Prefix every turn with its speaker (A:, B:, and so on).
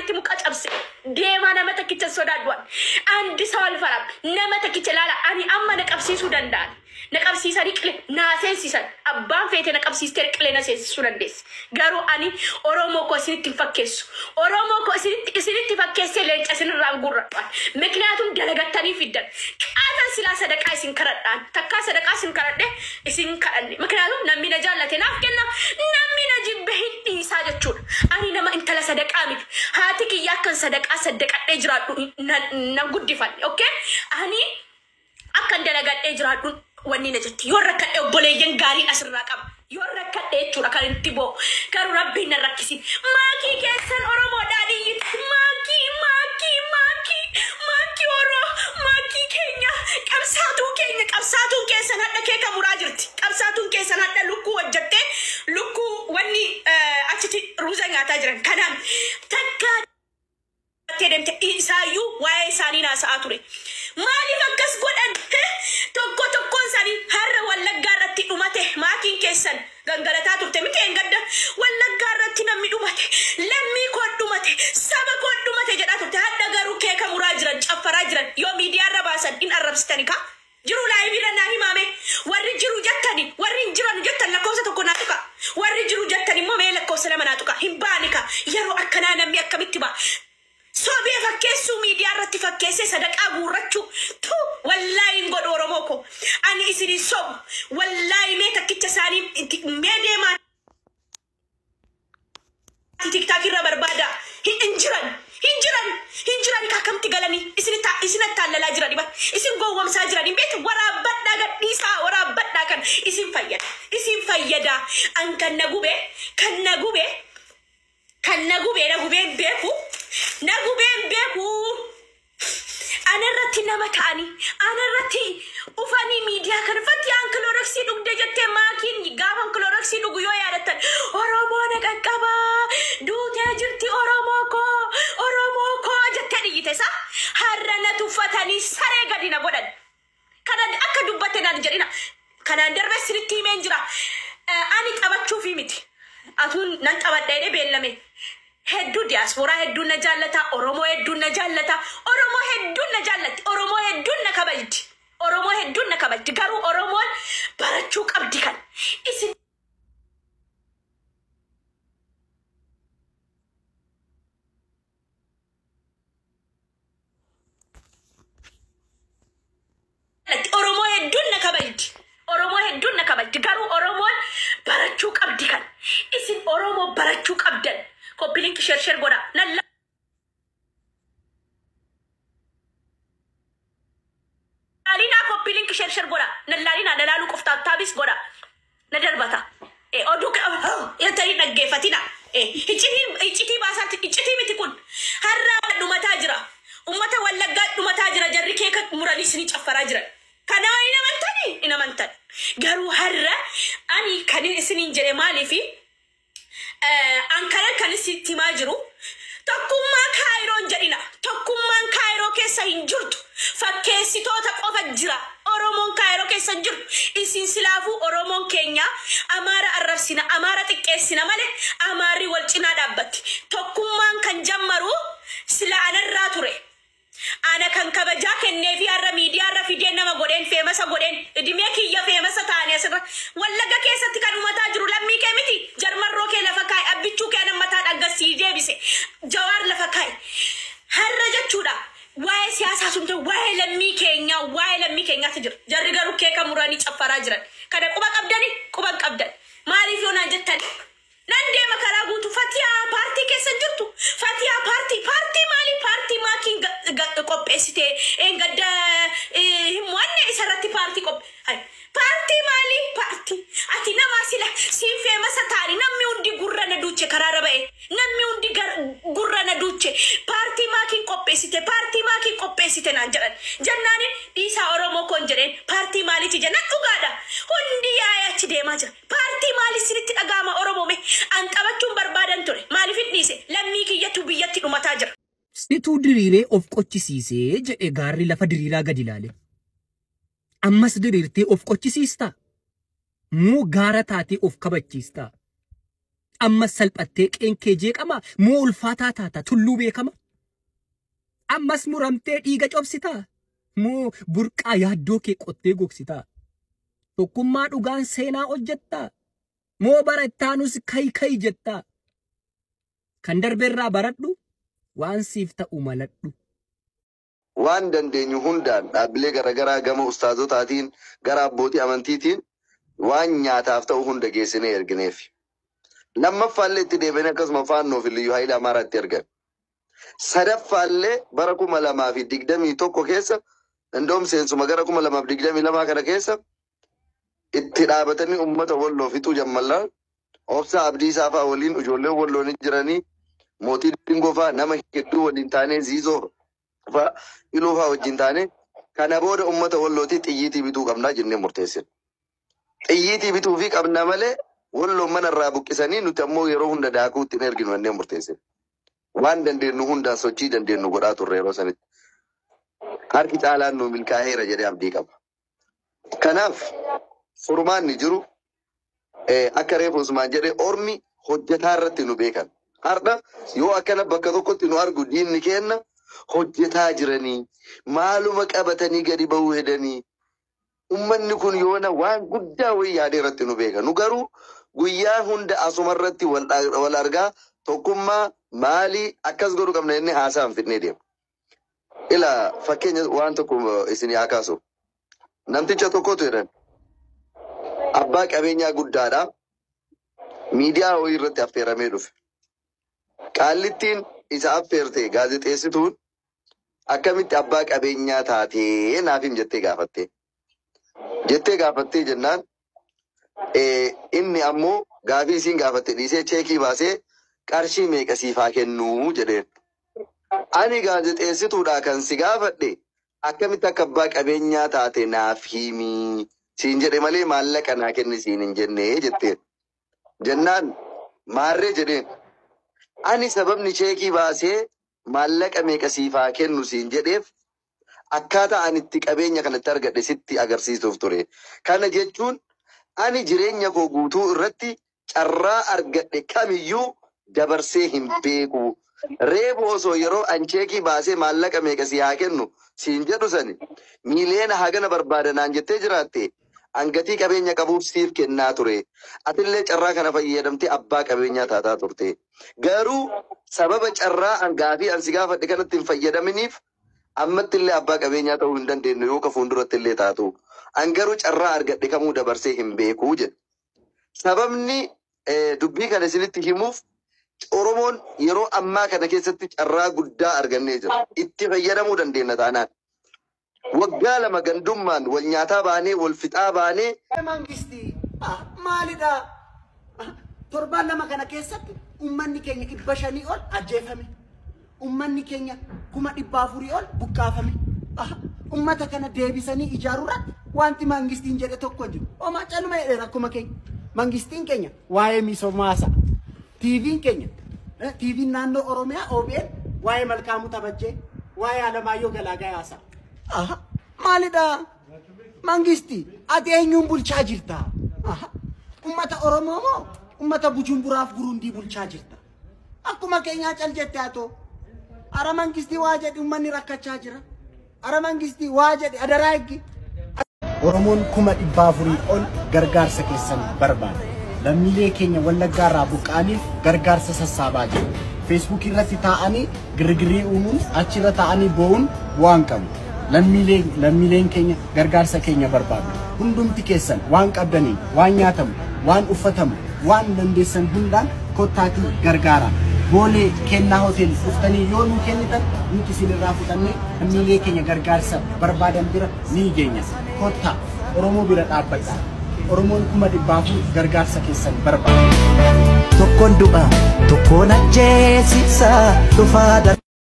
A: Afaanitti muka cabse deemaa nama takkicha sodaadhuwan. Andi ሰው አልፈራም. Nama takkicha laala ani amma na qabsiisuu danda'an. Na qabsiisanii qile naa seensisan. Abbaan feete na qabsiistee qile na seensisuu dandeessi. Garuu ani Oromoo koo isinitti hin fakkeessu. Oromoo koo isinitti fakkeessee leenca isinirraan gurradhaan. Mikniyaatum dalagattanii fiddan. Qaatan silaa sadaqaa isin kadhadhaan. Takkaa sadaqaa isin kadhadhe isin kadhanne. Mikniyaatum namni na jaallate naaf kenna. Namni na jibbe hin dhiisaa jechuudha. Ani nama intala sadaqaa miti. Haati kiyya akkan sadaqaa saddaqadhee jiraadhu na guddifanne. Okay? Ani akkan dalagadhee jiraadhu wanni na jetti. Yoo rakkadhe obboleeyyan gaariin asirraa qaba. Yoo rakkadhe jechuudha kan itti bo'u. Garuu rabbiin na rakkisin. Maakii keessan Oromoodhaan iyyiti. Maakii, maakii, maakii, maakii Oromoo, maakii keenya, qabsaatuu keenya, qabsaatuun keessan hadha keeka muraa jirti. Qabsaatuun keessan hadha lukkuu hojjattee lukkuu wanni achitti ruuza nyaataa jiran. Kanaaf takkaa deemte isaayyuu waa'ee isaanii naasa'aa ture. Maaliif akkas godhan? Tokko tokkoon isaanii har'a Wallaggaa irratti dhumate maakiin keessan gangalataa turte miti eengadda. Wallaggaa irratti namni dhumate, lammii koo dhumate, saba koo dhumate jedhaa turte. Hadda garuu keeka muraa jiran, caffaraa jiran yoo miidiyaa irra baasan in arrabsitani ka? Jiru laayivii irra naa himaame. Warri jiru jettani, warri hin jiran jettan lakkoofsa tokko naa tuqa. Warri jiru jettan immoo mee lakkoofsa lama naa tuqa. Hin baane ka. Yeroo akkanaa namni akkamitti ba'a? Sobee fakkeessuu miidiyaa irratti fakkeessee sadaqaa guurrachuu tu wallaahi hin godhu Oromoo koo. Ani isin sobu wallaahi mee takkicha isaanii mee deemaa TikTok irra barbaada. Hin jiran, hin jiran, hin jiran akkamti galanii isin attaallalaa jiran isin gowwomsaa jiran hin beektu. Waraabbadhaa gadhiisaa, waraabbadhaa kan isin fayyada, isin fayyada. An kan na gube, kan na gube, kan na gube, na gubeen beeku, na gubeen beeku. Anarratti nama ta'anii, anarratti ufanii miidiyaa kana Fatiyaan kilooraksii dhugde jettee maakiin gaafa kilooraksii dhugu yoo yaadattan Oromoo na qaqqabaa duutee jirti Oromoo koo, Oromoo koo jettee dhiyyite isa har'a na tuffatanii saree gadi na godhan. Kana akka dubbatte naan jedhina. Kanaan darbee sinitti himeen jira. Ani taphachuufi miti. Atuun nan taphadha jedhee beellame. Hedduu diyaasporaa hedduun na jaallata, Oromoo hedduun na jaallata, Oromoo hedduun na jaallatti, Oromoo hedduun na kabajdi, Oromoo hedduun na kabajdi. Garuu Oromoon barachuu qabdi kan. Isin Oromoo hedduun na kabajdi. Oromoo hedduun na kabajdi. Garuu Oromoon barachuu qabdi kan. Isin Oromoo barachuu qabdan. Copy link share share godha. Nan laalinaa copy link share share godha. Nan laalinaa na laaluu qoftaa taabis godha. Na darbata. Oduu jettanii dhaggeeffatina. Iccitii baasaatti iccitii miti kun. Har'a dhumataa jira. Uummata Wallaggaa dhumataa jira. Jarri keeka muranii isinii caffaraa jiran. Kanaa hin amantanii? Hin amantan. Garuu har'a ani kan isiniin jedhe maaliifi an kana kan isitti himaa jiru tokkummaa Kaayiroon jedhina. Tokkummaan Kaayiroo keessa hin jirtu. Fakkeessitoota qofa jira. Oromoon Kaayiroo keessa hin jirtu. Isin silaafuu Oromoon keenya Amaara arrabsina, Amaara xiqqeessina malee Amaarri wal cinaa dhaabbatti. Tokkummaan kan jammaru sila anarraa ture. Ana kan kabajaa kennee fi har'a miidiyaa irra fideen nama godheen feemasa godheen idimee kiyya feemasa ta'anii asirra Wallagga keessatti kan uummataa jiru lammii kee miti. Jarmarroo kee lafa kaa'e, abbichuu kee mataa dhaggasii deebise, Jawaar lafa kaa'e. Har'a jechuudha waa'ee siyaasaa sun ta'e waa'ee lammii keenyaa, waa'ee lammii keenyaatu jira. Jarri garuu keeka muranii caffaraa jiran. Kana quba qabdani, quba hin qabdan. Maaliif yoo naan jettani? Nan deema karaa guutuu Fatiyaa paartii keessa jirtu. Fatiyaa paartii, paartii maali? Paartii maakiin qopheessite gadda hin mo'anne isarratti paartii qophee. Paartii maali? Paartii. Ati nama sila siin feemasa taani namni hundi gurra na duuche karaarra ba'e. Namni hundi gurra na duuche. Paartii maakiin qopheessite, paartii maakiin qopheessite naan jedhan. Jennaanin dhiisaa Oromoo koon jedheen paartii maaliiti jennaan dhugaadha. Hundi yaa'ee achi deemaa jira. Paartii maalii isinitti dhaga'ama Oromoo mee? An taphachuun barbaadan ture. Maaliif hin dhiise? Lammii kiyyatu biyyatti dhumataa jira.
B: Situu diriiree of qochisiisee jedhe gaarri lafa diriiraa gadi ilaale. Ammas diriirtee of qochisiistaa? Moo gaara taatee of kabachiistaa? Ammas salphattee qeen kee jeeqama moo ulfaataa taata tulluu beekama? Ammas muramtee dhiiga cobsitaa moo burqaa yaaddoo kee qottee gogsitaa? Tokkummaa dhugaan seenaa hojjettaa moo bara ittaanus kayi kayi jettaa? Kan darbeerraa baradhu waan siif ta'u maladhu.
C: Waan dandeenyu hundaan dhaabbilee garaagaraa gama ustaazotaatiin gara abbootii amantiitiin waan nyaataaf ta'u hunda geessinee ergineef. Lammaffaallee itti deebiin akkasuma faannoo fi liyyuu haayilii amaaraatti ergan. Sadaffaallee bara 2021 keessa indoom seensuma gara 2022 kana keessa itti dhaabatanii uummata walloo fixuu jammallaan obsa abdiisaa fa'aa waliin ijoolleen walloon jiranii mootii dingoo fa'aa nama hedduu waliin taanee ziizoo fa'aa iluu fa'aa wajjin taanee kana booda uummata wallootii xiyyiitii bituu qabnaa jennee murteessine. Xiyyiitii bituu fi qabna malee walloon manarraa buqqisanii nuti ammoo yeroo hunda daakuu ittiin erginu jennee murteessine. Waan dandeenyu hundaan sochii dandeenyu godhaa turre yeroo sanitti. Harki caalaan nu milkaa'eera jedhee abdii qaba. Kanaaf furmaanni jiru akka reefu Usmaan jedhee ormi hojjetaa irratti nu beekan. Har'a yoo akkana bakka tokkotti nu argu diinni keenna hojjetaa jiranii maaluma qabatanii gadi bahuu hedanii ummanni kun yoona waan guddaa wayii yaadee irratti nu beeka. Nu garuu guyyaa hunda asuma irratti wal argaa tokkummaa maalii akkas godhu qabna jennee haasaan fidnee deema. Ila fakkeenya waan tokko isin haa kaasu. Namticha tokkotu jedhan abbaa qabeenyaa guddaadha. Miidiyaa wayii irratti affeeramee dhufe. Qaallittiin isa affeerte gaazexeessituun akkamitti abbaa qabeenyaa taatee naaf him jettee gaafatte. Jettee gaafattee jennaan inni ammoo gaafii isiin gaafatte dhiisee cheekii baasee qarshii meeqa siif haa kennuu jedheen. Ani gaazexeessituudha kan si gaafadhe akkamitti akka abbaa qabeenyaa taate naaf himii siin jedhe malee maallaqa naa kenni siin hin jenne jetteen. Jennaan maarree jedheen. Ani sababni cheekii baasee maallaqa meeqa siif haa kennu siin jedheef akkaataa ani itti qabeenya kanatti argadhe sitti agarsiisuuf ture. Kana jechuun ani jireenya koo guutuu irratti carraa argadhe kamiyyuu dabarsee hin beeku. Reefu osoo yeroo an cheekii baasee maallaqa meeqa si haa kennu siin jedhu sani miiliyoona hagana barbaada naan jettee jiraatte hangatii qabeenya qabuuf siif kennaa ture. Atillee carraa kana fayyadamtee abbaa qabeenyaa taataa turte. Garuu sababa carraa an gaafii an si gaafadhe kanatti hin fayyadaminiif ammatti illee abbaa qabeenyaa ta'uu hin dandeenyu yoo ka fuulduratti illee taatu. An garuu carraa argadhe kamuu dabarsee hin beeku jedhe. Sababni dubbii kana isinitti himuuf Oromoon yeroo ammaa kana keessatti carraa guddaa argannee jira. Itti fayyadamuu dandeenya taanaan. Waggaa lama gandummaan wal nyaataa baanee wal fixaa baanee.
D: Mangistii maalidha? Torbaan lama kana keessatti uummanni keenya 500 ol ajjeefame. Uummanni keenya 400,000 ol buqqaafame. Uummata kana deebisanii ijaaruudhaan wanti mangistiin jedhe tokko jiru. Homaa caluma jedheera akkuma keenya. Mangistiin keenya waa'ee misoomaa. TV'n keenya TV'n naannoo Oromiyaa OBN waa'ee Malkaamuu Tabajjee waa'ee Alamaayyoo Galaagaa haasa'a. Maalidha? Mangistii ati eenyuun bulchaa jirta? Uummata Oromoo moo uummata Bujumburaaf Burundii bulchaa jirta? Akkuma keenyaa cal jette haa ta'u. Ara mangistii waa jedhi uummanni rakkachaa jira. Ara mangistii waa jedhi adaraa eeggi. Oromoon 400,000 ol gargaarsa keessan barbaada. Lammiilee keenya Wallaggaa irraa buqqa'aniif gargaarsa sassaabaa jiru. Feesbuukii irratti taa'anii girgirii uumuun achirra taa'anii boo'uun waan qabu. Lammiileen keenya gargaarsa keenya barbaadu. Hundumti keessan waan qabdaniin, waan nyaatamu, waan uffatamu, waan dandeessan hundaan kottaatii gargaara. Boolee kennaa hotel dhuftanii yoo nuu kennitan nuti isinirraa fudhannee lammiilee keenya gargaarsa barbaadan bira ni geenya. Kottaa Oromoo bira dhaabbadhaa. Oromoon 400,000 gargaarsa keessan barbaada.
E: Tokkoon du'a tokkoon ajjeesisa dhufaa.